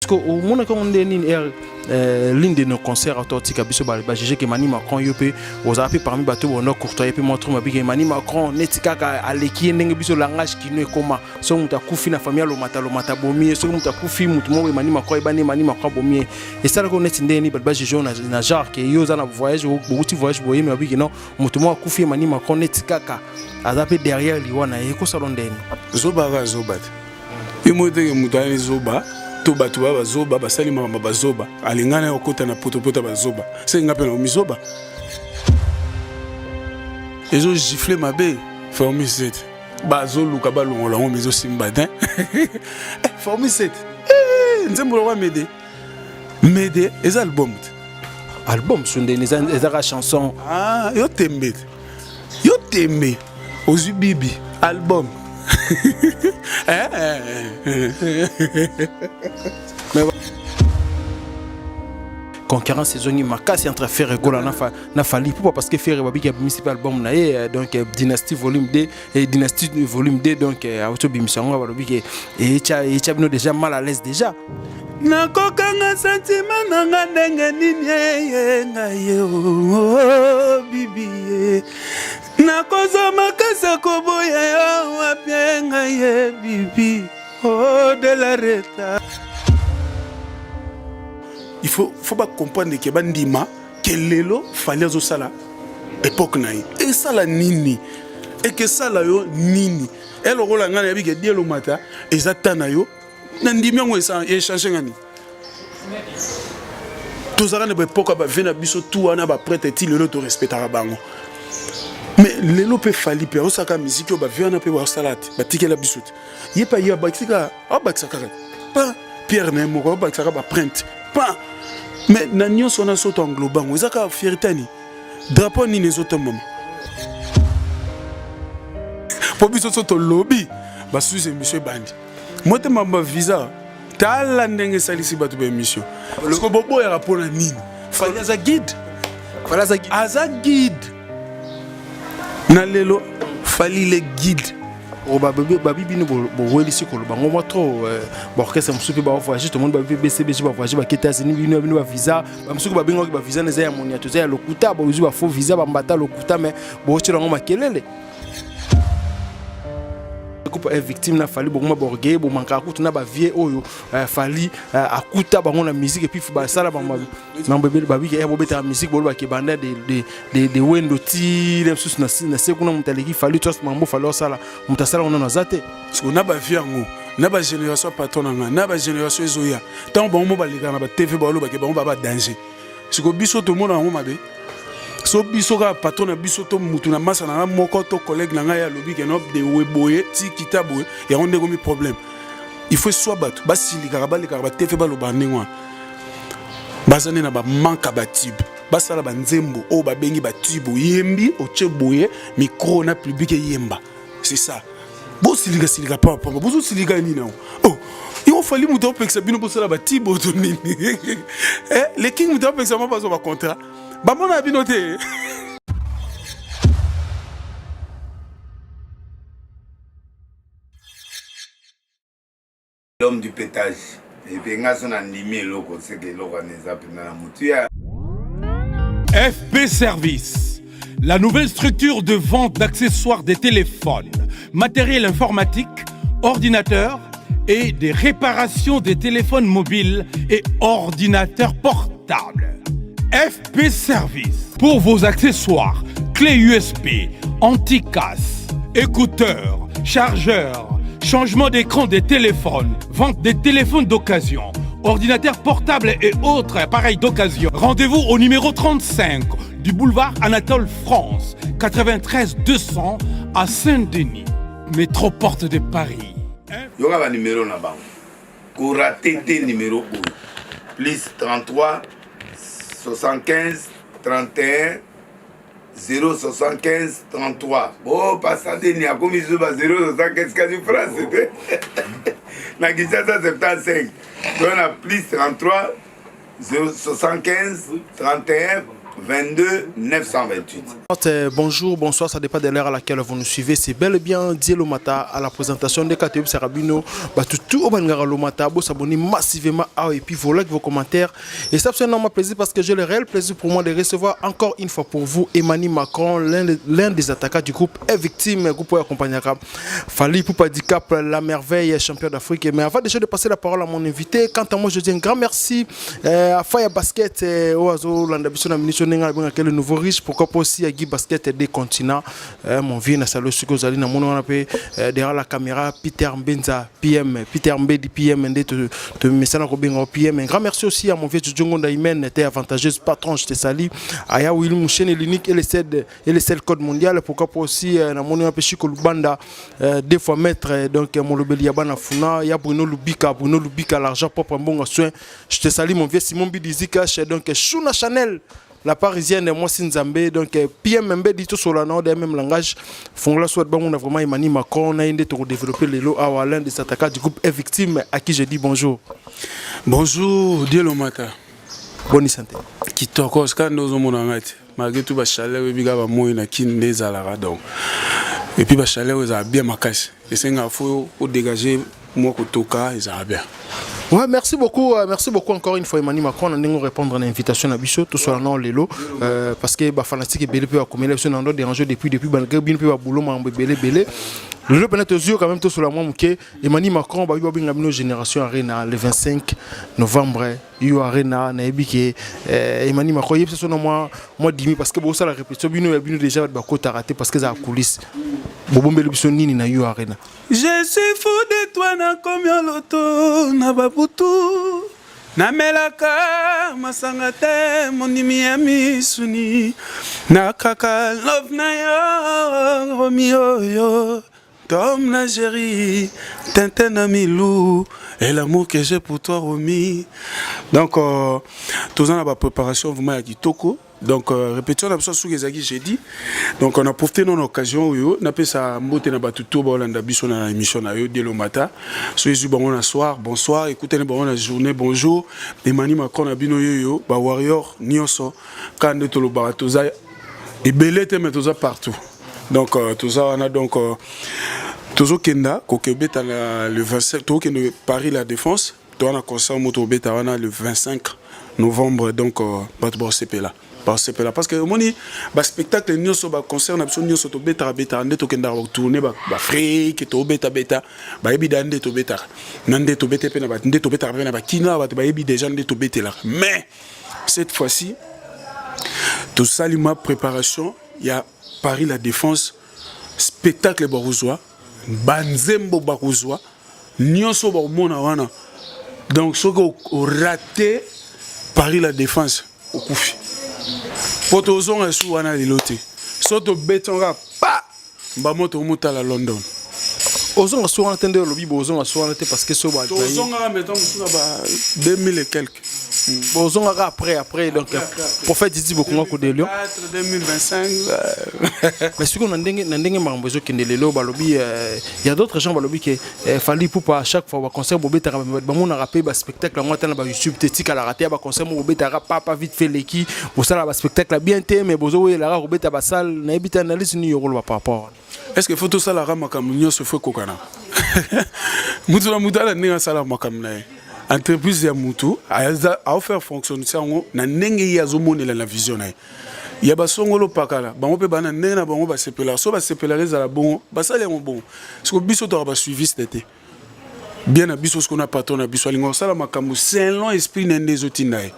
Que omonaki yango nde nini r euh, l'une de nos concerts ato otika biso bajuge ke mani macron yo mpe ozala mpe parmi bato bono courtoye mpe mwa truma bike mani macron neti kaka aleki ye ndenge biso langage kino ekoma soki moto akufi na famille alomata lomata bomi ye soki moto akufi moto moko emani macron ebani emani macron abomi ye esalaki oyo neti ndenge nini bato bajuge oyo na genre ke yo oza na voyage bowuti voyage boyemi babiki non moto moko akufi emani macron neti kaka aza mpe derrière liwa na ye ekosala ndenge zoba kaka zoba te Yo moko teke moto ayani zoba to bato ba bazoba basali makambo bazoba alinga naye okota na potopoto ya bazoba seke nga mpe nakomi zoba ezo gifle mabe formule 7 bazoluka balongola yango mezosimba te eh, formule 7 eh, nzembo lokwa mede mede eza album te album sundeni ezaka chanson ah, yo tembe te yo tembe ozwi bibi album eh, eh, eh. concurrence ezongi makasi entre Ferre Gola na, fa, na Fally Ipupa parce que Ferre babiki abimisi mpe album na ye euh, donc euh, Dynastie volume 2 et Dynastie volume 2 donc euh, auti obimisa yango balobi ke etya bino déjà mal à l'aise déjà nakokanga santima na nga ndenge nini eye ngai ye oh, bibi ye nakozwa makasi ya koboya yo wapi ngai ye bibi oh, de la reta il faut, faut bacomprendre ke bandima ke lelo fali azosala epoke na ye esala nini ekesala yo nini elokola ngai nayebi ke dielomata eza ta na yo nandimi yango echange nga nini tozalaka na baepoke ya bavie na biso tu wana baprêtre ti lelo torespectaka bango mais lelo mpe fali mpe aosalaka miziki oyo bavie wana mpe baosala te batikela biso te ye mpe aye abakisika abakisa kaka pa pierre na ye moko abakisaka baprinte pa mais na nyonso wana so toengloba yango eza kaka fierté nini drapeau nini ezotombama mpo biso so tolobi basusu émission ebandi motema ba visa tala ndenge esalisi bato ba émission siko boboyaka mpo na nini fali aza guide aza guide na lelo fali le guide oh, babi bino bowelisi koloba ngo mwa trop euh, baorchestre mosusu mpe bavoyage tomoni babi mpe bcbg bavoyage bake états-unis bino bino bavisa bamosusu babengaki bavisa na eza ya moniato eza ya lokuta bozwi bafaux visa bambata lokuta mais botyela yango makelele coupe est victime na Fally bokoma borgeye bomankaka kutu na bavie oyo euh, Fally euh, akuta bango na musique et puis basala mambo ebele babiki eh, bobetaka musique bolobaka ebanda de, de, de, de wendo ti le mosusu na se kuna moto aleki Fally tos mambo Fally osala moto asala ngo nano aza te siko na bavie yango na bagénération ya patron na ngai na bagénération ezoya ntango bango mo balekaka na batv balobake bango ba badanger siko biso tomona yango mabe so biso kaka patron na biso to mutu na masa na ngai moko to collègue na ngai alobi ke no dewe boye ti kita boye yango nde ekomi problème il faut eswa bato basilikaka balekaka batefe balobaka ndenge wana baza nde na bamanka batube basala banzembo oyo babengi batube oyembi otye boye micro na public eyemba c'est ça bosilika silika pamba pamba bozosilika nini yango oh yo fali moto apekisa bino bosala batibo to nini eh, le king moto apekisa ma bazwa bacontrat bamona bino te L'homme du pétage. Et puis nga so na ndimi eloko seke eloko wana eza mpenza na motuya. FP Service, la nouvelle structure de vente d'accessoires des téléphones, matériel informatique, ordinateurs et des réparations des téléphones mobiles et ordinateurs portables. FP Service, pour vos accessoires, clés USB, anti-casse, écouteurs, chargeurs, changement d'écran des téléphones, vente des téléphones d'occasion, ordinateurs portables et autres appareils d'occasion. Rendez-vous au numéro 35 du boulevard Anatole France, 93 200 à Saint-Denis, métro porte de Paris. yoka banimero na bango korate te nimero oyo plus 33 75 31 075 33 oh pasta deni akomi zuba 075 kasi france te na kinshasa 75 to na plus 33 075 31 22 928. Euh, bonjour, bonsoir, ça dépend de l'heure à laquelle vous nous suivez. C'est bel et bien Dieu Lomata à la présentation de Kateb Sarabino. Bah, tout tout au Bangara Lomata, vous s'abonner massivement ah, et puis vos likes, vos commentaires. Et ça, c'est un énorme plaisir parce que j'ai le réel plaisir pour moi de recevoir encore une fois pour vous Emmanuel Macron, l'un des attaquants du groupe est victime, groupe accompagnera Fally Ipupa Dicap, la merveille, champion d'Afrique. Mais avant déjà de passer la parole à mon invité, quant à moi, je dis un grand merci euh, à Faya Basket, euh, au Azo, Landa biso na ministre ndenge abengaka le nouveau riche pourquoi pas aussi à Guy Basket des continents euh, mon vieux na salo siko ozali na mona wana pe euh, derrière la caméra Peter Mbenza PM Peter Mbedi PM nde te te mesana kobenga PM un grand merci aussi à mon vieux Djongo Ndaimen était avantageuse patron je te salue aya Willy Mouchene l'unique et le seul et le seul code mondial pourquoi pas aussi euh, na mona wana pe Chico Lubanda euh, deux fois maître euh, donc molobeli ya bana funa ya Bruno Lubika Bruno Lubika l'argent propre mbongo soin Je te salue mon vieux Simon Bidizika, donc Shuna Chanel la parisienne mwasi nzambe donc PM Mbedi tout sur la nord même langage fongola soit bon on a vraiment Emmanuel Macron na inde to développer lelo awa l'un des attaquants du groupe est victime à qui je dis bonjour. Bonjour Dieu le matin. Bonne santé. Kitoko ska ndozo mona ngati malgré tout ba chaleur ebi ka ba moyi na kin nde ezalaka donc et puis ba chaleur ezala bien makasi esenga faut o dégager mwa kotoka ezala bien. Ouais, merci beaucoup, euh, merci beaucoup encore une fois Emmanuel Macron na ndenge répondre à l'invitation na biso tout soit na lelo euh, parce que ba fanatique ebele pe bakomela biso na ndo déranger depuis depuis malgré bino pe ba boulot mambo ebele ebele lelo pena tozwi quand même tosola mwa moke Emmanuel Macron babi babenga bino Génération Arena le 25 novembre yo Arena nayebi ke euh, Emmanuel Macron yebisa so na mwa mwa dimi parce que bosala répétition bino ya bino déjà bato bakotaka te parce que ezala coulisse bobombeli biso nini na yo Arena. Je suis fou de toi nakomi oloto na babutu namelaka masanga te mondimi ya misuni nakaka love na yo romi oyo Tom na Jerry Tintin na Milou et l'amour que j'ai pour toi Romy donc euh, toza na ba préparation vraiment ya kitoko Donc euh, répétition na biso suki ezalaki jeudi. Donc on a profité non occasion oyo napesa mbote na bato to baolanda biso na émission na yo dès le matin. So ezwi bango na soir, bonsoir, écoutez bango na journée, bonjour. Emani Macron na bino yoyo ba warrior nyonso kande tolobaka toza ebele te mais toza partout. Donc euh, toza wana donc euh, tozokenda kokebeta na le 25 tokokende Paris la Défense toza na concert moko tobeta wana le 25 novembre donc euh, bato baosepela basepela parce que omoni baspectacle nyonso baconcert na biso nyonso tobetaka betaka nde tokendaka kotourne baafrike tobetabeta bayebi da nde tobetaka na nde tobete mpe nde tobetaka mpe na bakina bato bayebi déjà nde tobetelaka mais cette fois-ci tosali ma préparation ya Paris la Défense spectacle bakozwa banzembo bakozwa nyonso bakomona wana donc soki orate Paris la Défense okufi mpo tozonga esu wana lelo te so tobeti yango kaka pa mbamo tokomotala London. Ozonga so wana te nde olobi bozonga so wana te parce que so tozongaka metan mosusu na ba 2000 et quelque. Bozongaka après après donc prophète Didi Bokonga Kodelio 2025. Mais sikoyo na ndenge na ndenge makambo ezokende lelo balobi euh, y a d'autres gens balobi ke euh, Fally Ipupa à chaque fois baconcert bobetaka bamonaka mpe baspectacle yango ata na bayoutube te etikalaka te ya baconcert moko bobetaka papa vite fait leki bosala baspectacle ya bien te mais bozowelaka kobeta basale nayebi te analyse nini yokoloba par rapport. Est ce que faut tosalaka makambo nyonso fo ekokana mutu na mutu ala ndenge asalaka makambo na ye entreprise ya mutu aofaire fonctionner yango na ndenge ye azomonela na vision na ye ya basongolo pakala bango mpe bana ndenge na bango basepelaka so basepelaka ezala bongo basali yango bongo siko biso toka basuiviste te bien na biso siko na patron na biso alinga kosala makambo selon esprit na nde ezotinda ye.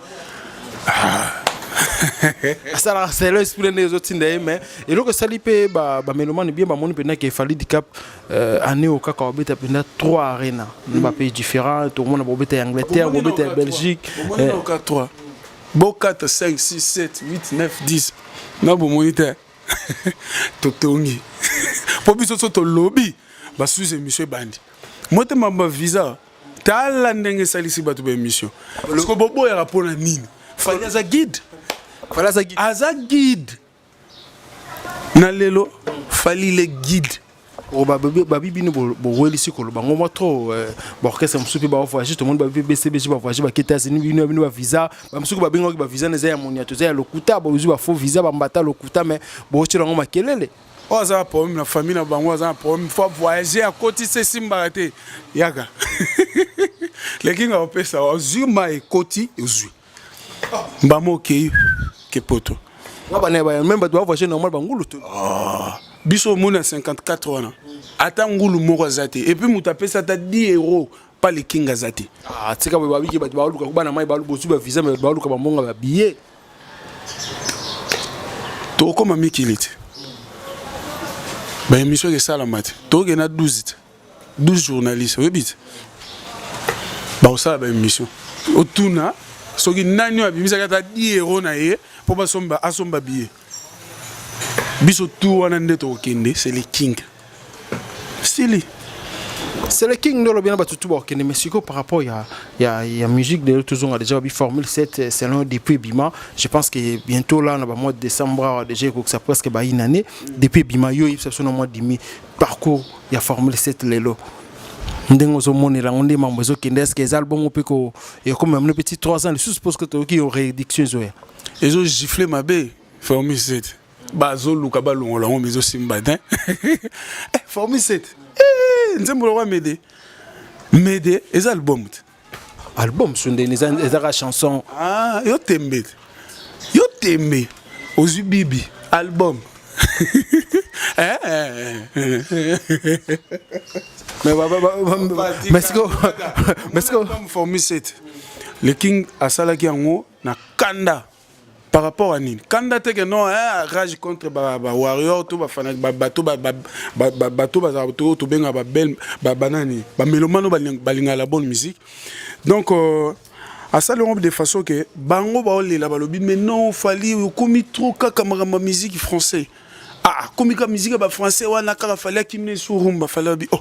Asalaka selon esprit nde ezotinda ye mais eloko esali mpe bamelomane bien bamoni mpenza ke Fally Dicap euh, année oyo kaka babeta mpenza 3 arena na bapays différents tokomona bobeta ya Angleterre bobeta ya Belgique. Oka 3 bo 4 5 6 7 8 9 10 na bomoni te totongi mpo biso so tolobi basusu émission ebandi motema bavisa tala ndenge esalisi bato ba émission parce que boboyaka mpona nini Fally aza guide. Fally aza guide. Aza guide na lelo Fally le guide. Oh, babi bino bowelisi koloba ngo mwa trop euh, baorchestre mosusu mpe bavoyage tomoni babi mpe bcbg bavoyage bake états-unis bino bino bavisa bamosuku babengaki bavisa na eza ya moniato eza ya lokuta bozwi bafaux visa bambata lokuta mais botyela yango makelele. Oyo aza na problème na famille na bango, aza na problème faut voyager, akotisa esimbaka te, yaka lekinga opesa ozwi ma ekoti ozwi mbama okei ke poto. Même bato bavoyage normal bangulu to. Ah, biso omoni na 54 wana ata ngulu moko aza te, et puis moto apesi ata 10 euro pa lekinga aza te. Ah, tika boye, babiki bato baluka bana mai bozwi bavisa, mais baluka bambonga babillet. Tokokóma mikili te, baémission esalama te, tokokende na 12 te, 12 journaliste oyebi te bakosala baémission, otuna soki nani oyo abimisaki ata 10 euro na ye mpo basomba asomba billet. Biso tu wana nde tokokende, c'est le king sili. C'est le king nde olobi na bato tu bakokende, mais sikoyo par rapport ya musique de tozonga déjà, babi Formule 7 selon depuis ebima, je pense que bientôt là na bamois de décembre awa déjà ekokisa presque ba une année depuis ebima. Yo oyebisa biso na mois dimi parcours ya Formule 7 lelo, ndenge ozomonela yango, nde mambo ezokende, est ce que eza album mpe ekoma mino petit 3 ans lisusu, parce que toyoki yo réédition ezoya? Ezogifle mabe. Formule 7 bazoluka balongola yango, mais ezosimba te. Formule 7, nzembo lokwa Mede Mede eza album te. Album so ndeni ezaka chanson. Ah, yo tembe te, yo tembe ozwi bibi album. Mais siko Formule 7, le king asalaki yango na kanda par rapport à nini? Kanda te ke non, hein, rage contre ba, ba warrior to bafana bato bato bazala to tobenga babel banani bamélomane balingaka la bonne musique. Donc asali yango de façon ke bango baolela, balobi: "Mais non, Fally okomi trop kaka makambo ya musique français, ah, akomi kaka musique ya bafrançais wana kaka." Fally akimi na esu rumba. Fally alobi: "Oh,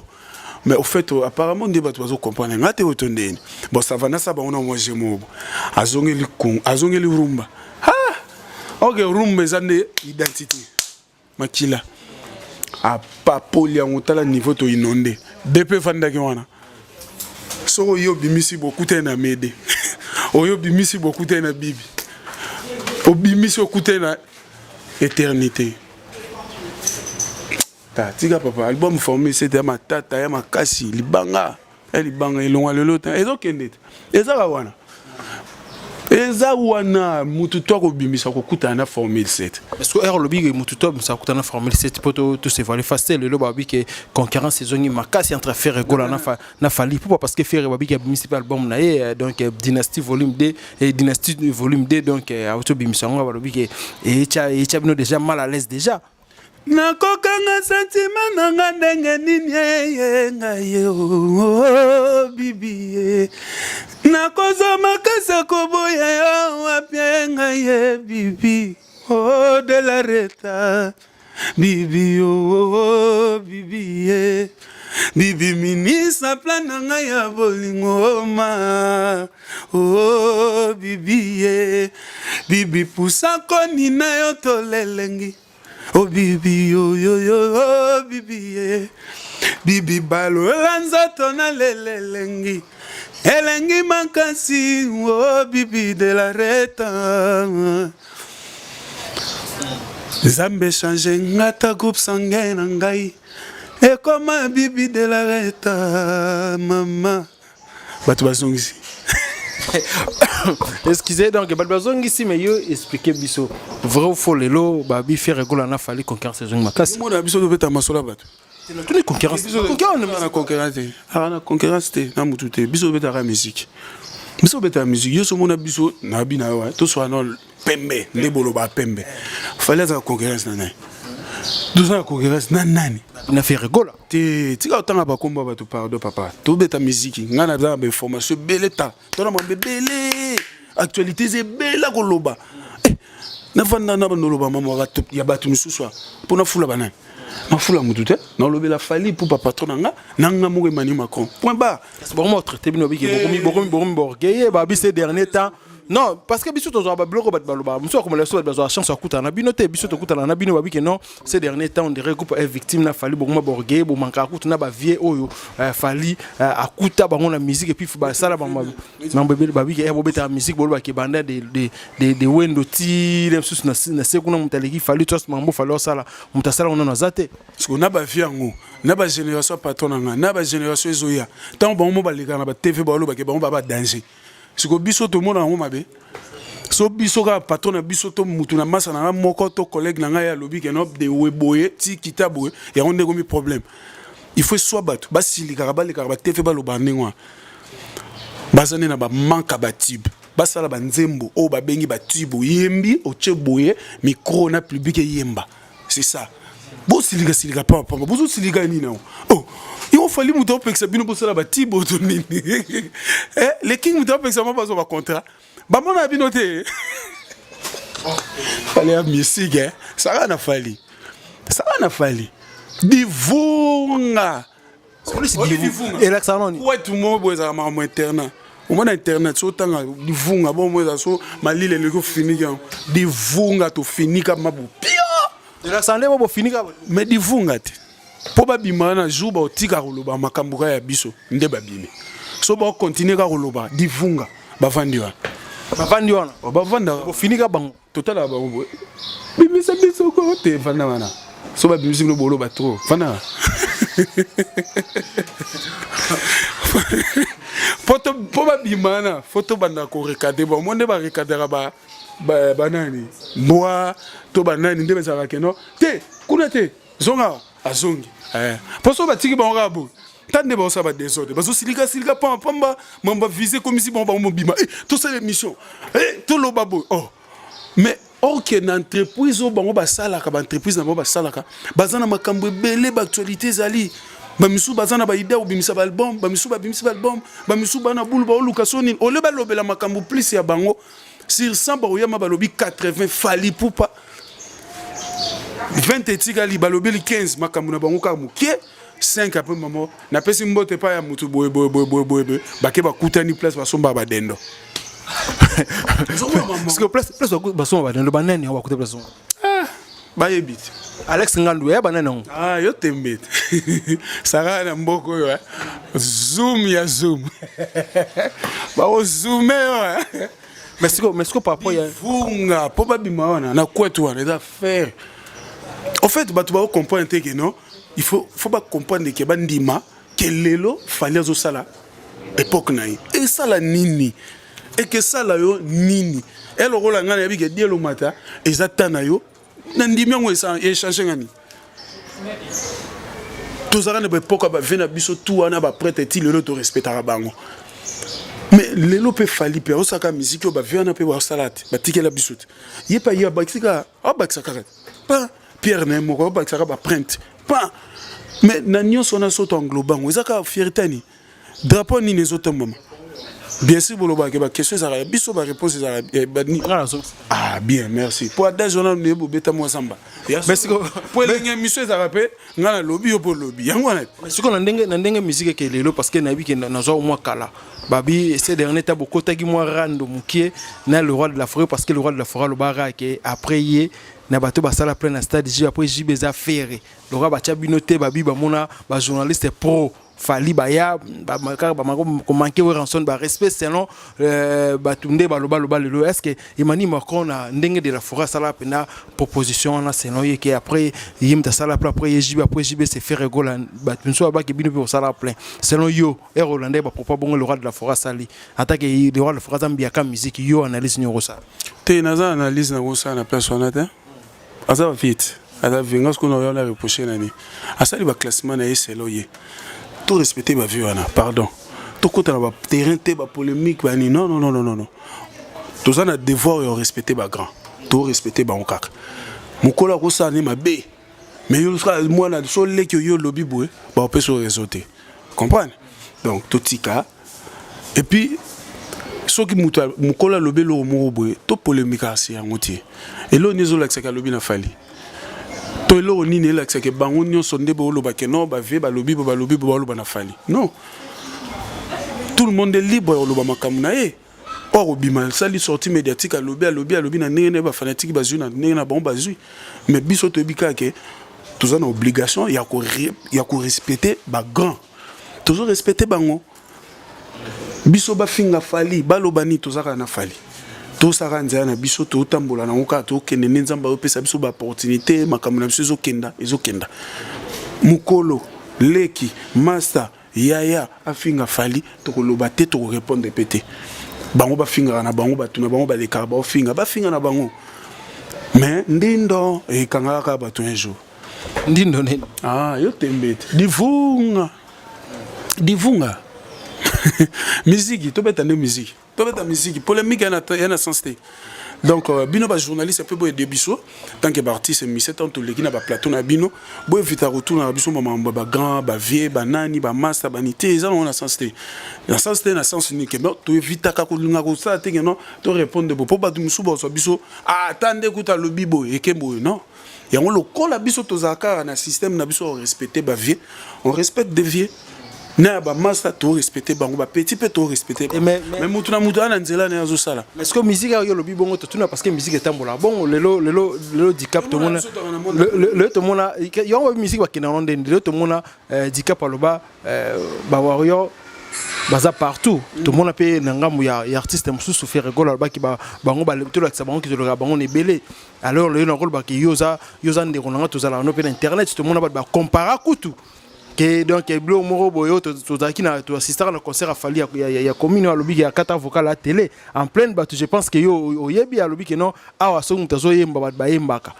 mais au fait, apparemment nde bato bazocomprendre nga te oyo to ndeni. Bon, ça va, nasala bango na mwa je moko." Azongeli azongeli rumba. Ah, ok, rumba eza nde identité makila, apapoli yango. Tala niveau toinonde depuis efandaki wana. Soki oyo obimisi bokutani na Mede, oyo obimisi bokutani na bibi, obimisi okutani na éternité. Ta tika papa, album Formule 7 ya matata ya makasi, libanga ya libanga elongwa lelo te, ezokende te, ezaka wana, eza wana. Mutu to akobimisa kokutana na Formule 7. Parce que olobi mutu to abimisa kokutana na Formule 7, mpo tosevale faste lelo, babi ke concurrence ezongi makasi entre Ferre Gola na Fally. Pourquoi? Parce que Ferre, babi ke abimisi mpe album na ye, donc Dynastie volume 2 et Dynastie volume 2, donc auti obimisa yango, balobi ke etya bino déjà mal à l'aise déjà. Nakokanga sentiment na nga ndenge nini? Eye ngai ye o bibi ye, nakozwa makasi ya koboya yo wapi? Ye ngai ye bibi o de la reta, bibi o bibi ye, bibi ministre plan na ngai ya bolingo ma o bibi ye, bibi pusa koni na yo tolelengi o bibi oyoyo o bibi ye, bibi balola nzoto na lelelengi elengi makasi o bibi de la reta. Nzambe change nga ta groupe sanguin na ngai ekoma bibi de la reta mama. Bato bazongisi. Excusez, donc bato bazongisi, mais yo expliquer biso vrai ou faux, lelo babi Ferre Gola na Fally concurrence ezongi makasi? Mona biso tobeta masolo ya bato. Tuni concurrence. Na concurrence te, aka na concurrence te na mutu te. Biso tobetaka musique, biso tobetaka musique. Yo so omona biso na bi na yo toswaka na pembe nde boloba pembe. Fally azaka concurrence na nani? Toza na concurrence na nani? Na Ferre Gola. Te, tika otanga bakombo ya bato, pardon papa. Tobeta miziki. Ngai naza na bainformation ebele, ta tona mambo ebele, actualité eza ebele koloba. Nafanda na bandoloba mama ya bato misusu mpo nafula banani? Nafula mutu te, nalobela Fally mpo bapatron na nga na nga moko Emmanuel Macron, point barre. Bongo traité bino biki bokomi bokomi bokomi borgueil, babi ces derniers temps. Non, parce que biso tozwa babiloko bato balobaka mosusu akomela biso, bato bazwa chance akutana na bino te. Biso tokutana na bino, babike non, ces derniers temps on dirait groupe est victime na Fally. Bokoma borgeye, bomankaka kutu na bavie oyo Fally akuta bango na musique et puis basala mambo ebele. Babike bobetaka musique, bolobaka ebanda de wendo ti le mosusu na se kuna, moto aleki Fally tos mambo Fally osala, moto asala ngo nano aza te. Parce que na bavie yango, na bagénération ya patron na ngai, na bagénération ezoya, ntango bango mo balekaka na baTV, balobake bango ba badanger. Siko biso tomona yango mabe. So biso kaka patron na biso to mutu na masa na ngai moko to collègue na ngai alobi ke no dewe boye ti kita boye, yango nde ekomi problème. Il faut soit bato basilikaka, balekaka baTV, balobaka ndenge wana. Baza nde na bamanque ya batube, basala banzembo oyo babengi batube. Oyembi, otie boye micro na public eyemba, c'est ça. Bosilika silika pamba pamba, bozosilika nini yango? Oh, yo Fally, moto apekisa bino bosala batibo to nini? Eh, le king, moto apekisa ma bazwa bacontrat, bamona bino te. Fally ya musique, eh? Saka na Fally, saka na Fally divunga. Elakisaka noni? Wetu moko boye ezalaka makambo internat. Omona internet so otanga divunga bongo eza so malili eleki, ofiniki yango divunga, tofinika mabu pio. Elakisaka nde bo bofinika. Mais divunga te, mpo babima na jour baotika koloba makambo kaka ya biso nde babimi. So baokontinue kaka koloba divunga, bavandi wana. Bavandi wana. Oh, bavanda. Bofinika bango. Totalaka bango boye, bimisa biso ko te, vanda wana. So babimisi bino, boloba trop, vanda wana. Po babima wana, fo tobanda korecadrer bango nde barecadraka banani mbwa to banani nde bazalaka keno te kuna te, zonga azongi. Po so batiki bango kaka boye, ta nde baosala badésordre, bazosilika-silika pamba pamba. Mambo bavise ekomisi bango, bango mobima tosala émission, toloba boye. Oh, mais ok, na entreprise oyo bango basalaka, baentreprise na bango basalaka, baza na makambo ebele, baactualité ezali. Bamisusu baza na baidée kobimisa baalbum, bamisusu babimisi baalbum, bamisusu bana bulu baoluka so nini. Ole balobela makambo plus ya bango, sur 100 bakoyama balobi 80 Fally Ipupa, 20 etikali balobeli 15 makambo na bango kaka mokie, 5 apres mamo napesi mbote epai ya motu boye boye boye boye boye boye. Bake bakutani place basombaka badendo. Parce que place basomba badendo, banani yango bakuta place? Bayebi te. Alex Ngandu ya banani yango? Ah, yo tembe te, saka na mboka oyo, eh. Zoom ya zoom, bakozoome yo, eh. Mais siko par rapport ya Vunga mpo babima wana na kwetu wana eza faire. En fait, bato bakocomprendre te ke non, il faut bacomprendre ke bandima ke lelo Fally azosala époque na ye. Esala nini? Ekesala yo nini? Elokola ngai nayebi ke dielo mata eza ta na yo, na ndimi yango echange nga nini? Tozalaka na baépoque ya bavie na biso tu wana, baprêtre ti lelo torespectaka bango. Mais lelo mpe Fally mpe aosalaka miziki oyo bavie wana mpe basala te, batikela biso te. Ye mpe aye abakisika, abakisa kaka pa pierre na ye moko, abakisaka baprinte pa. Mais na nyonso wana, so toenglobe yango, eza kaka fierté. Nini drapeau nini ezotombama? Bien sûr, bolobaka baquestion ezalaka ya biso, baréponse ezalaka. Ah bien, merci. Po adage wana nde bobeta mwa zamba po elenge émission ezalaka mpe ngai nalobi, yo mpo olobi yango wana. Sikoyo na ndenge musique eke lelo, parce que nayebi ke nazwa mwa kala, babi ces derniers temps bokotaki mwa rando mokie na le roi de la forêt, parce que le roi de la forêt alobaka ke après ye na bato basala plein na stade J, après JB eza Ferre. Loka batya bino te, babi bamona bajournaliste pro Fally baya kaka komanquer Werrason barespect selon bato nde balobaloba lelo. Est ce que Emmanuel Macron na ndenge de la forêt asala mpena proposition wana selon ye ke après ye moto asala plein, après ye JB, après JB c'est Ferre Gola, bato mosusu babaki bino mpe kosala plein? Selon yo, ere olanda bapropos bongo le roi de la forêt asali, atake le roi de la forêt aza mbiaka musique, yo analyse nini okosala? Te, naza analyse nakosala na place wana te. Aza vite, aza vinga sikoyo na oyo na reproche nani asali baclassement na ye selo ye. To respecte bavie wana, pardon. Tokota na baterrain te, bapolémique bani, non, non, non, non, non. Toza na devoir ya respecte bagrand, to respecte bango kaka. Mokolo akosala ne mabe, mais yo mwana so leki oyo olobi boye, baopesa yo réseau te, comprendre? Donc totika. Et puis soki moto mokolo alobi eloko moko boye, topolémikaka se yango te. Eloko nini ezolakisaka alobi na Fally to eloko nini elakisaka bango nyonso nde boolobake non, bavie balobi bo, balobi bo, baloba na Fally? Non, tout le monde est libre ya koloba makambo na ye. Oyo akobima asali sortie médiatique, alobi, alobi, alobi na ndenge na ye, bafanatike bazwi na ndenge na bango bazwi. Mais biso toyebi kaka ke toza na obligation ya korespecte bagrand, tozorespecte bango. Biso bafinga Fally, baloba nini, toza kaka na Fally, tosaka nzela na biso, totambola nango kaka, tokende nde Nzambe azopesa biso baopportunité. Makambo na biso ezokenda, ezokenda. Mokolo leki, master, yaya afinga Fally, tokoloba te, tokorépondre mpe te. Bango bafingaka na bango, bato na bango balekaka, baofinga, bafinga na bango, mais ndindo ekangaka kaka bato un jour. Ndindo nini? Ah, yo tembe te, divunga, divunga. Miziki tobeta nde miziki, tobeta miziki, polémique ya na sens te. Donc bino bajournaliste mpe boyede biso tant que baartiste musicien, tant toleki na baplateau na bino, boevita kotuna na biso bamambo ya bagrand, bavieux, banani, bamaster, bani te. Eza nango na sens te, na sens te, na sens nini ke non, toevitaka kolinga kosala te ke non, torépondre bo mpo bato mosusu bazwa biso ata nde kuta alobi boye, eke boye. Non, yango lokola biso tozala kaka na système na biso, orespecte bavieux, on respecte des vieux na ya bamaster, torespecte bango, bapeti mpe torespecte. Mais mutu na mutu aza na nzela na ye azosala. Mais ce que musique oyo olobi bongo, totuna parce que musique etambola bongo. Lelo, lelo, lelo Dicap, tomona lelo, tomona yango musique bakenda ngo ndeni. Lelo tomona Dicap aloba bawarrior baza partout. Tomona mpe na ngambo ya artiste mosusu, Ferre Gola, alobaki bango tolakisa bango kitolaka bango na ebele. Alors lelo nakolobaki yo oza, yo oza ndeko na nga, tozalaka no mpe na internet, tomona bato bakompara kutu ke donc biloko moko boye oyo tozalaki na toassistaka na concert ya Fally ya commune oyo alobi ya kata vocal ya télé en pleine bato. Je pense que yo oyebi, alobi ke non, awa soki moto azoyemba, bato bayembaka.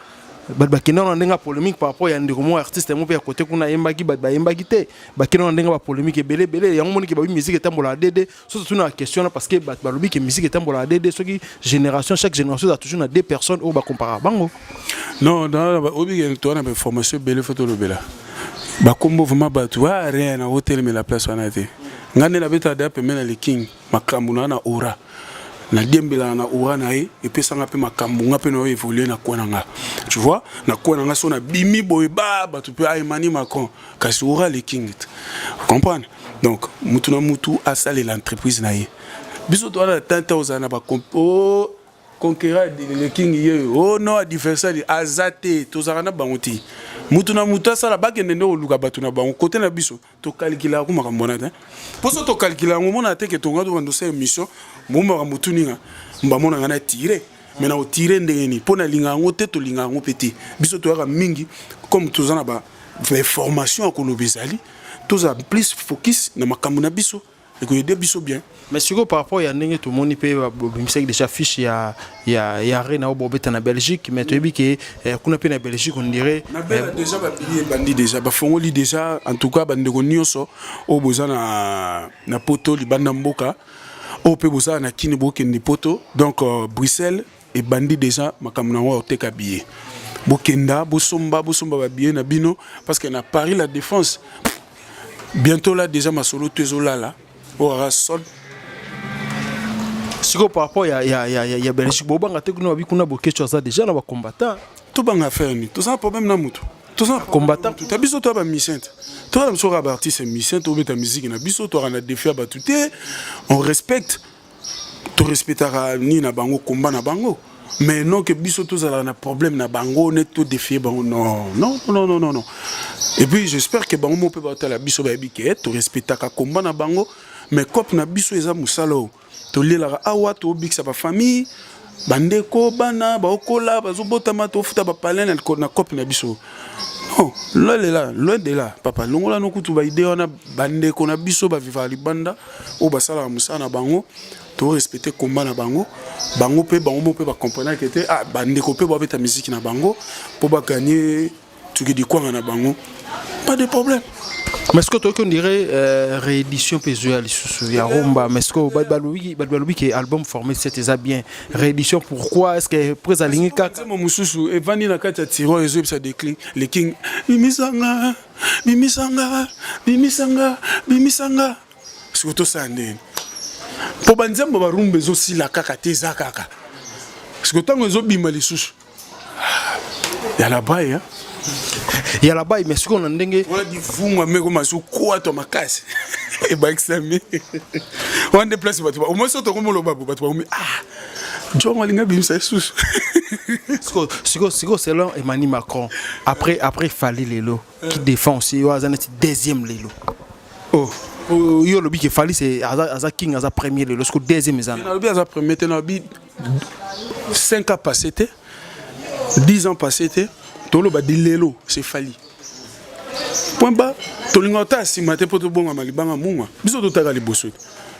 Bato bakenda na ndenge ya polémique par rapport ya ndeko moko artiste mo mpe ya kote kuna ayembaki, bato bayembaki te, bakenda na ndenge ya bapolémique ebele ebele. Yango moniki babi musique etambolaka dede. So totuna na question na parce que bato balobi ke musique etambolaka dede, soki génération, chaque génération eza toujours na deux personnes oyo bakomparaka bango. Non, oyebi ke toza na bainformation ebele, fo tolobela bakombo vraiment bato a rien na kotelemela place wana te. Ngai nde nabetaka deya pembe na Leking, makambo na na aura, nadiembelaka na aura na ye, epesanga mpe makambo nga mpe na oyo évolue na kwe na nga, tu vois, na kwe na nga. So nabimi boye, ba bato mpe ayemani Macron, kasi aura Leking te, comprendre. Donc mutu na mutu asalela entreprise na ye. Biso toza na tante ozala na bacompo conquérant le King ye oh non, adversaire aza te, tozalaka na bango te. Mutu na mutu asala, bakende nde koluka bato na bango. Kote na biso tokalikila yango makambo wana te, mpo so tokalikila yango, omona te ke tonga tobanda osala émission bomaka motu ninga bamonanga na tire. Mais na otire ndenge nini? Mpo nalinga yango te, tolinga yango mpe te. Biso toyaka mingi comme toza na bainformation ya koloba, ezali tozala plus focus na makambo na biso, ekoyede biso bien. Mais sikoyo par rapport ya ndenge tomoni mpe bobimisaki déjà fiche ya arena oyo bobeta na Belgique, mais toyebi ke kuna mpe na Belgique, on dirait Nabela déjà babili ebandi déjà, bafongoli déjà. En tout cas bandeko nyonso oyo boza na poto, libanda mboka, oyo mpe bozala na kini, bokende poto. Donc Bruxelles ebandi déjà makambo nango ya koteka billet. Bokenda bosomba, bosomba babillet na bino, parce que na Paris La Défense bientôt là déjà masolo to ezolala oyo aka solde. Sikoyo par rapport ya Belgique, bobanga te? Kuna babi kuna Bokeco aza déjà na bacombattant. Tobanga affaire nini? Toza na problème na motu? Toza Combattant. Ta biso toya bamusicien te, toza na biso kaka baartiste musicien, tobeta musique na biso, toyaka na défi ya bato te. On respecte, torespectaka nini na bango, komba na bango, mais non ke biso tozalaka na problème na bango neti todéfie bango. Non, non, non, non, non, non. Et puis j'espère que bango mo mpe batala biso, bayebi ke torespectaka komba na bango, mais cope na biso eza mosala oyo tolielaka awa, tobikisa bafamille, bandeko, bana baokola, bazobotama, tofuta bapalin na cope na biso. Non, loin de là, loin de là, papa. Longola no kutu baide wana. Bandeko na biso bavivaka libanda oyo basalaka mosala na bango, torespecte komba na bango. Bango mpe, bango mo mpe bacomprenake te. Ah, bandeko mpe babeta miziki na bango mpo baganye tukidi kwanga na bango, pas de problème. Mais ce que toyoki, on dirait réédition mpe ezoya lisusu ya rumba. Mais ce que bato balobi ke album Formé 7 eza bien, réédition pourquoi? Est ce que prese alingi kaka? Nzembo mosusu evandi na kati ya tiroir, ezoyebisa déclin le King: bimisanga, bimisanga, bimisanga, bimisanga. Siko tosala ndeni? Mpo banzembo barumba ezosila kaka te, eza kaka siko ntango ezobima lisusu ya la baye. Ya labai, mais sikoyo na ndenge wana divungwa meko masu kwatwa makasi ebakisami wana nde place bato au moins so tokomi oloba bo bato bakomi ah jongo alinga bimisa lisusu. Sikoyo selon Emani Macron, après Fally lelo qui défend aussi, oyo aza neti deuxième lelo? Oh. Yo olobi ke Fally c'est aza king, aza premier lelo, sikoyo deuxième eza? Nalobi aza premier te, nalobi 5 ans passé te, 10 ans passé te, toloba di lelo c'est Fally, point ba. Tolinga ota nsima te mpo tobongama libanga mungwa. Biso totaka liboso te,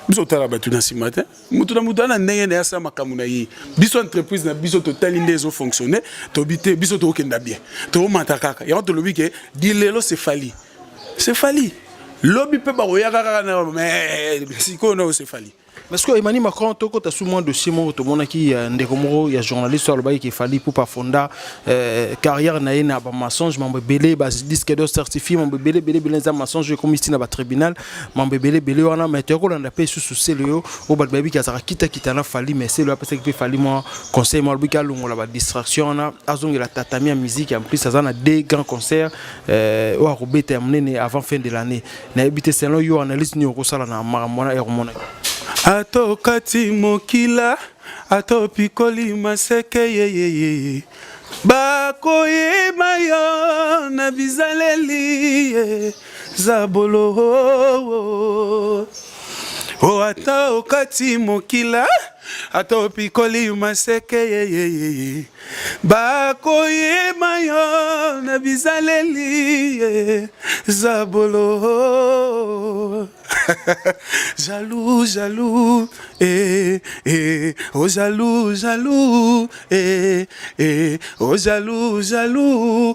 biso totala bato na nsima te. Motu na motu ana ndenge na ye asala makambo na ye. Biso entreprise na biso totali nde ezofonctionne, tobi te biso tokokenda bien, tokomata kaka yango. Tolobi ke di lelo c'est Fally, c'est Fally. Lobi mpe bakoyaka kaka na, mais sikoyo nao c'est Fally. Parce que Emmanuel Macron, tokota sous moins dossier moko tomonaki ndeko moko ya journaliste alobaki ke Fally Ipupa fonda carrière na ye na bamensonge, mambo ebele, badisque d'or certifié, mambo ebele ebele ebele eza mensonge, ekomi ntina batribunal, mambo ebele ebele wana. Mais toyakolanda mpe susu sele oyo oyo bato bayebiki azalaka kitakita na Fally, mais sele oyo apesaki mpe Fally mwa conseil mwa, alobiki alongola badistraction wana, azongela tatami ya musique. En plus aza na deux grands concerts oyo akobeta ya monene avant fin de l'année. Nayebi te, selon yo, analyse nini okosala na makambo wana ya komonaki? Ata okati mokila, ata opikoli maseke, yeyeye, bakoyeba yo na bizaleli ye zabolo. O ata okati mokila, ata opikoli maseke, yeyeye, bakoyeba yo na bizaleli ye zabolo. Jaloux, jaloux, eh, eh, oh jaloux, jaloux, eh, eh, oh jaloux, jaloux.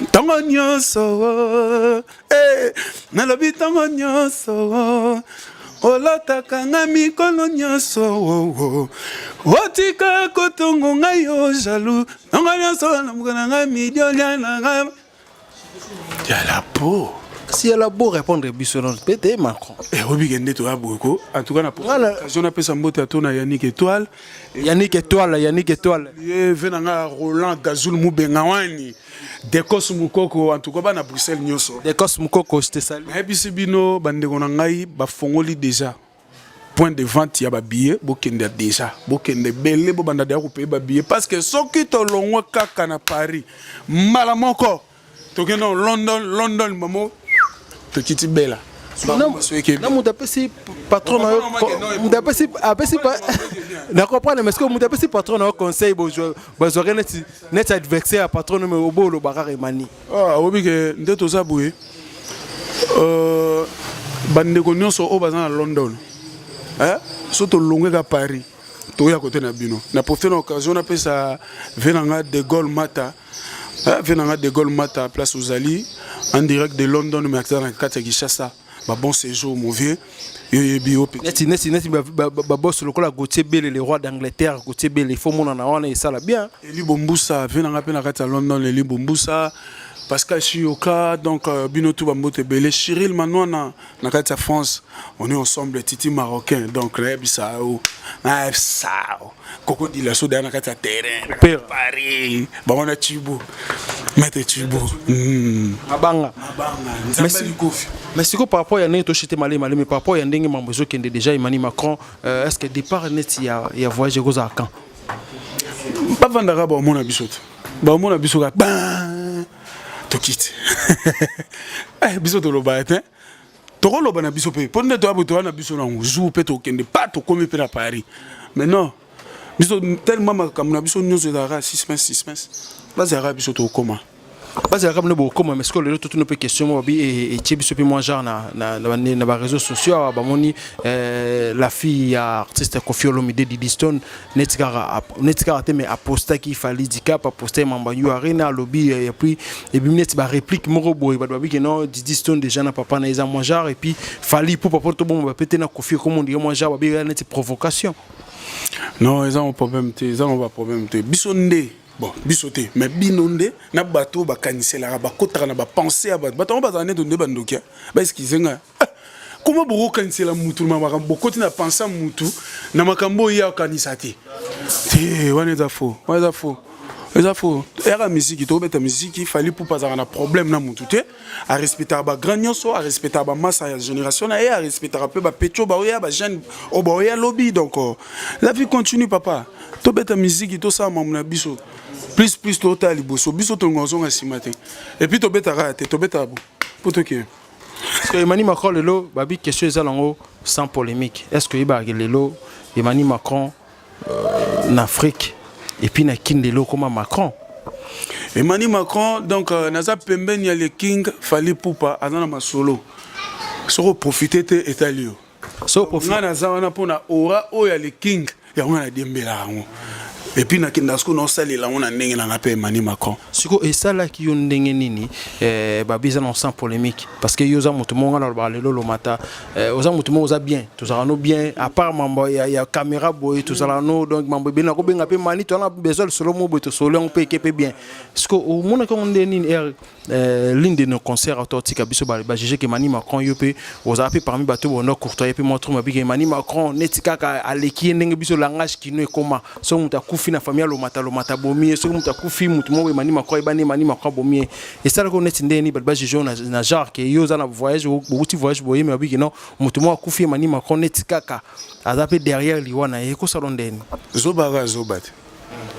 Ntongo nyonso, eh, nalobi ntongo nyonso olotaka nga mikolo nyonso, oh, oh. Otika kotongo ngai yo jaloux, ntongo nyonso namuka na ngai midi olia na ngai yala po. Si elle a beau répondre biso non peut Macron. Obike nde toya boye ko. En tout cas na occasion napesa mbote ya to na Yannick Étoile. Yannick Étoile, Yannick Étoile. Ye ve na nga Roland Gazul Mubenga wani, Decos Mukoko, en tout cas bana Bruxelles nyonso. Decos Mukoko, je te salue. Nayebisi bino bandeko na ngai, bafongoli déjà point de vente ya babillet. Bokende déjà, bokende ebele, bobanda deya kopaye babillet, parce que soki tolongwe kaka na Paris mbala moko tokende na London. London mamo tokiti bela. Na moto apesi patron na yo, moto apesi na comprendre, mais ce que moto apesi patron na yo conseil, bazwaka neti adversaire ya patron no, me obo oloba kaka Emani. Oyebi ke nde toza boye, bandeko nyonso oyo baza na London, so tolongweka Paris, toya kote na bino. Na profite na occasion napesa ve na nga De Gaulle Mata, ve na nga De Gaulle Mata, place ozali en direct de London, mais aza na kati ya Kinshasa. Ba bon séjour, mon vieux, yo yebi yo. Neti baboss lokola Gautier Bele, le roi d'Angleterre, Gautier Bele, il faut monana wana, esala bien. Eli Bombusa, ve na nga mpe na kati ya London, Eli Bombusa, Pascal Chioka, donc bino tout bambote ebele. Chiril Manwana na kati ya France, on est ensemble. Titi Marocain, donc nayebisa yo, nayebisa yo koko dila so daya na kati ya terrain Paris, bango na Chibu, maître Chibu. Mabanga. Mabanga nzambe likofi. Mais sikoyo par rapport ya ndenge toshite malemi malemi, par rapport ya ndenge mambo ezokende déjà, Emani Macron, est ce que départ neti ya voyage ekozala quand? Bavandaka, baomona biso te, baomona biso kaka ban tokiti. Biso tolobaka te, tokoloba na biso mpe mpo nde toya boye, toya na biso nango jour mpe tokende pa tokomi mpe na Paris. Mais non, biso tellement makambo na biso nyonso ezalaka suspense, suspense, bazalaka biso tokokoma. Bazalaka bino bokoma. Mais sikoyo lelo totuna mpe question moko, babi etie biso mpe mwa genre na baréseaux sociaux awa, bamoni la fille ya artiste Koffi Olomide, Didi Stone, neti kaka te, mais apostaki Fally Dicap, aposte mamba U Arena, alobi, et puis ebimi neti baréplique moko boye, bato babiki non, Didi Stone déjà na papa na eza mwa genre, et puis Fally po papa toboma bape te na Koffi ekoma ondire mwa genre babi neti provocation. Non, eza mo problème te, eza mo baproblème te. Biso nde bon, biso te, mais bino nde na bato oyo bakaniselaka, bakotaka na bapense ya bato. Bato yango bazala nde nde bandoki, baexcuse nga. Koma bokokanisela mutu na makambo, bokoti na pense ya mutu na makambo oyo ye akanisa te. Te, wana eza faux, wana eza faux. Eza faux. Eyaka miziki, tobeta miziki. Fally Ipupa azalaka na problème na mutu te. Arespectaka bagrand nyonso, arespectaka bamasa ya génération na ye, arespectaka mpe bapetits baoya, bajeune oyo baoya lobi. Donc la vie continue, papa. Tobeta miziki, tosala mamu na biso plus plus, totala liboso. Biso tolinga ozonga nsima te. Et puis tobetaka te, tobetaka bo po tokee. Parce que Emmanuel Macron lelo babi, question eza nango sans polémique. Est-ce que yebaka lelo Emmanuel Macron na Afrique et puis na Kin lelo koma Macron? Emmanuel Macron, donc naza pembeni ya le King Fally Ipupa, aza na masolo. Soki oprofite te, etali yo. So profite. Nga naza wana mpona aura oyo ya le King, yango nadiembela yango. Et puis nakenda sikoyo naosalela yango na ndenge nanga mpe Emmanuel Macron. Sikoyo esalaki yo ndenge nini? Babi eza na sans polémique, parce que yo oza moto moko, nga na lobaka lelo lomata, oza moto moko oza bien, tozalaka no bien à part mambo ya caméra boye, tozalaka no. Donc mambo ebele nakobenga mpe mani, toza na besoin lisolo mo boye, tosolo yango mpe eke mpe bien. Sikoyo omonaki yango nde nini l'une de nos concerts ato otika biso, bajuge ke Mani Macron, yo mpe ozala mpe parmi bato bondo courtoyer mpe mwa trop, babike Mani Macron neti kaka aleki ye, ndenge biso langage kino ekoma. Soki moto akufi na famille, alomata lomata abomi ye. Soki moto akufi, moto moko Emani Macron ayebani, Emani Macron abomi ye. Esalaki neti ndenge nini bato bajuge na genre ke yo oza na voyage, bokuti voyage boye, me babiki non, moto moko akufi, Emani Macron neti kaka aza mpe derrière liwa na ye. Ekosala ndeni? Zoba kaka, zoba te.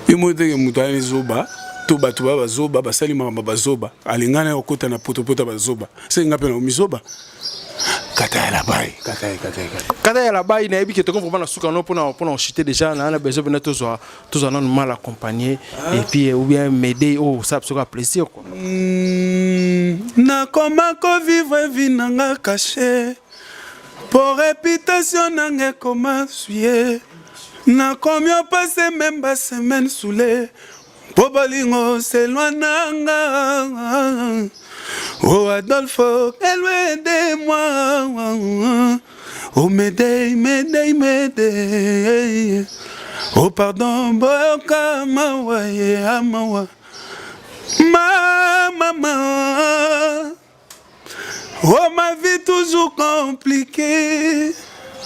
Ye moko teke moto ayani zoba to bato baya bazoba, basali makambo bazoba, alingana ye kokota na potopoto ya bazoba. Seke nga mpe na omizoba kata ya labai, kata ye, kata ye, kata. Kata ya labai. Nayebi ke tokomi vraiment na suka no mpona kochite déjà na besoin mpena tozwa nanu mal accompagné et puis ou bien m'aider oyo osala biso kaka plaisir quoi. Nakoma kovivre vie nanga caché po réputation nanga ekoma suye. Nakomi opase même basemaine sule mpo bolingo selwa nanga. Oh Adolfo, loin de moi. Oh Médée, Médée, Médée. Oh pardon, boyoka mawa ye amawa. Ma maman. Oh ma vie toujours compliquée.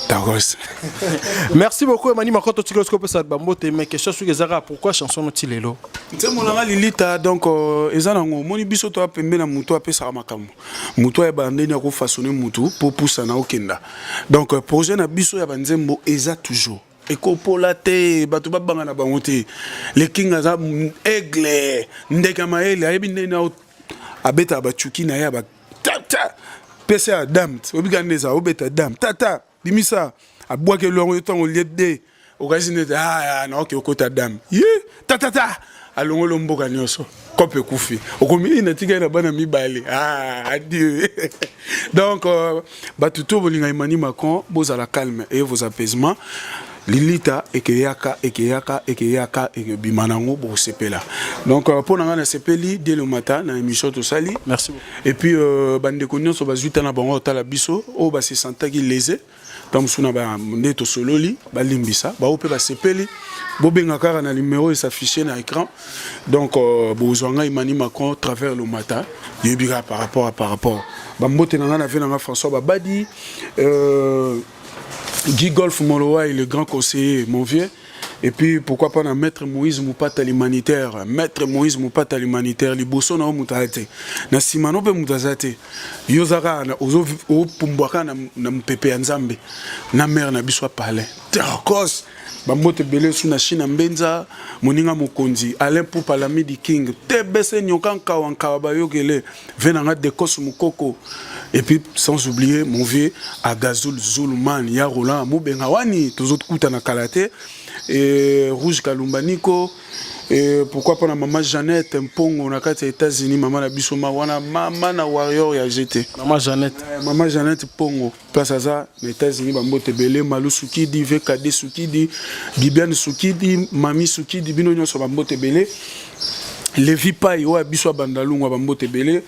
Tagos. Merci beaucoup Emani Macron. Totikala soki opesa bambote, mais question soki ezaka, pourquoi chanson noti lelo? Nzembo nanga Lilita, donc eza nango. Omoni biso toya pembe na motu apesaka makambo, motu ayeba ndeni akofaçonne motu mpo pusana okenda. Donc projet na biso ya banzembo eza toujours ekopola te. Bato babanga na bango te. Le King aza aigle, ndeke ya mayele, ayebi ndeni abetaka bacuki na ye ya batata. Pesa ya dame, obika nde eza obeta dame, tata bimisa, abwakeli yango. Yo ntango olie de okasi nete naoke okota dame ye tatata, alongoli mboka nyonso, kope ekufi, okomi natikali na bana mibale. Ah, adieu. Donc bato to bolinga Emmanuel Macron, bozala calme et vos apaisements. Lilita ekeyaka, ekeyaka, ekeyaka, ekebima nango, bokosepela. Donc mpo na ngai nasepeli dès le matin na émission tosali. Merci. Et puis bandeko nyonso bazwi ta na bango otala biso, oyo base sentaki lésé ntango mosusu na nde tosololi, balimbisa. Bao mpe basepeli, bobenga kaka na numéro esaffiche na écran. Donc bozwa ngai Mani Macron travers le matin, yebi kaka par rapport bambote na ngai na ve na ngai François Babadi, Guy Golf Molowai, le grand conseiller, mon vieux. Et puis pourquoi pas na maître Moïse Mupata l'humanitaire, maître Moïse Mupata l'humanitaire, liboso na mutu te. Na nsima no mpe mutu aza te. Yo zaka na ozo opumbwaka na mpepe ya Nzambe. Na mère na biso apalin. Terkos. Bambote ebele su na Chine Mbenza, moninga mokonzi, Alain Poupa Lamidi King, TBC Nyoka Nkawa Nkawa bayokele, Venanga Dekos Mukoko. Et puis sans oublier mon vieux Agazul Zulman ya Roland Mubenga wani tozokuta na kala te et Rouge Kalumba Nico. Et pourquoi pas na maman Jeannette Mpongo na kati ya États-Unis, maman na biso ma wana, mama na warrior ya GT. Maman Jeannette. Maman Jeannette Mpongo, place aza na États-Unis, bambote ebele. Malu Sukidi, VKD Sukidi, Bibiane Sukidi, Mami Sukidi, bino nyonso bambote ebele. Levi Pai oyo biso ya Bandalungwa, bambote ebele.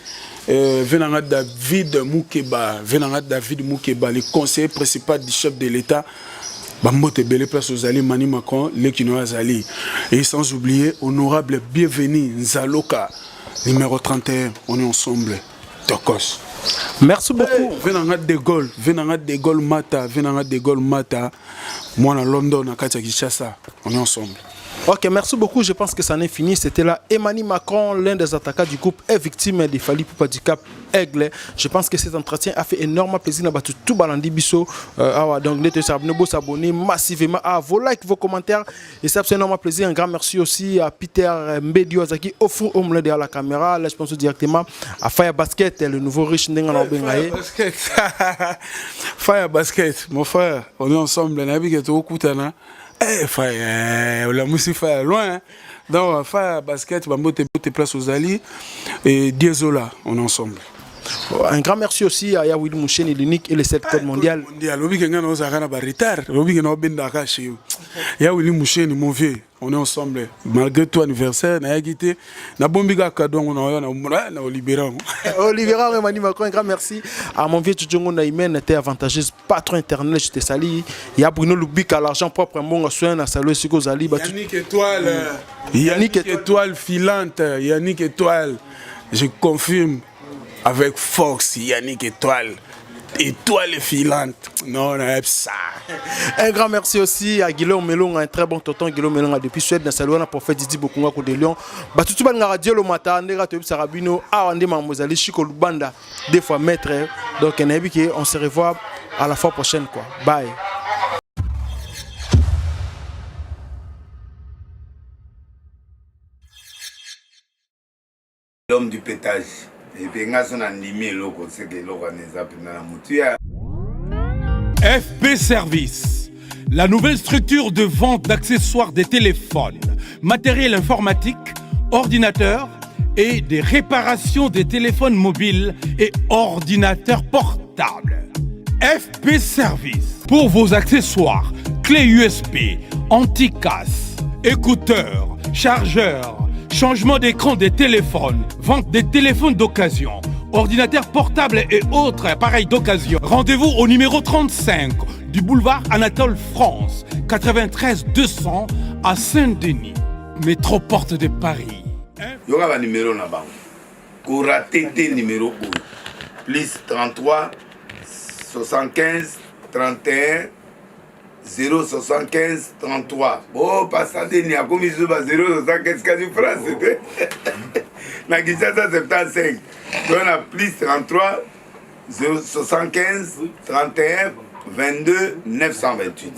Venanga David Mukeba, venanga David Mukeba, le conseiller principal du chef de l'État, bambote ebele place ozali. Mani Macron leki no azali. Et sans oublier honorable Bienvenu Nzaloka numéro 31. On est ensemble, tokos. Merci beaucoup. Hey, venanga De Gaulle, venanga De Gaulle Mata, venanga De Gaulle Mata, mwana London na kati ya Kinshasa. On est ensemble. Ok, merci beaucoup. Je pense que ça en est fini. C'était là Emany Macron, l'un des attaquants du groupe, est victime de Fally Ipupa du Cap Aigle. Je pense que cet entretien a fait énormément plaisir à tout balandi biso. Ah, donc, s'abonner massivement à vos likes, vos commentaires. Et ça fait énormément plaisir. Un grand merci aussi à Peter Mbedio Azaki au four au derrière la caméra. Là, je pense directement à Fire Basket, le nouveau riche Ndenga Fire Basket. Fire Basket, mon frère, on est ensemble. Eh, Fire, olamusi Fire loin. Hein. Donc, Fire Basket, bambote bote place aux alliés. Et Diezola, on est ensemble. Un grand merci aussi à Yawil Moucheni, l'unique et le 7 code mondial. Mondial, obi kenga na ozaka na ba retard, obi kenga obenda ka chez yo. Yawili Moucheni, mon vieux, on est ensemble. Malgré tout anniversaire, na yaki na bombi ka cadeau na yo na na Olibera. Olibera Emmanuel Macron, un grand merci à mon vieux Tchongo Naïmen, était avantageuse, patron internet, je te salue. Il y a Bruno Lubika, l'argent propre, mon soin, à saluer Siko Zali. Yannick Étoile, Yannick Étoile filante, Yannick Étoile, je confirme. Avec force, Yannick Étoile, étoile filante. Non, on ça. Un grand merci aussi à Guillaume Melon, un très bon tonton Guillaume Melon depuis Suède, dans Salouana, prophète Didi Bokunga de Lyon. Batutu ba radio le matin, ndera to Sarabino, awande mamozali Chico Lubanda, des fois maître. Donc on se revoit à la fois prochaine quoi. Bye. L'homme du pétage. Et puis nga so na ndimi eloko seke eloko wana eza mpenza na motu ya FP Service, la nouvelle structure de vente d'accessoires des téléphones, matériel informatique, ordinateurs et des réparations des téléphones mobiles et ordinateurs portables. FP Service, pour vos accessoires, clés USB, anti-casse, écouteurs, chargeurs, changement d'écran des téléphones, vente des téléphones d'occasion, ordinateurs portables et autres appareils d'occasion. Rendez-vous au numéro 35 du boulevard Anatole France, 93 200 à Saint-Denis, métro porte de Paris. Yoka ba numéro na bango. Ko rater te numéro oyo. Plus 33 75 31 075 33. Oh, passa Denis, akomi zuba 075 kasi France te. Na Kinshasa 75. Donc na plus 33 075 31 22 928.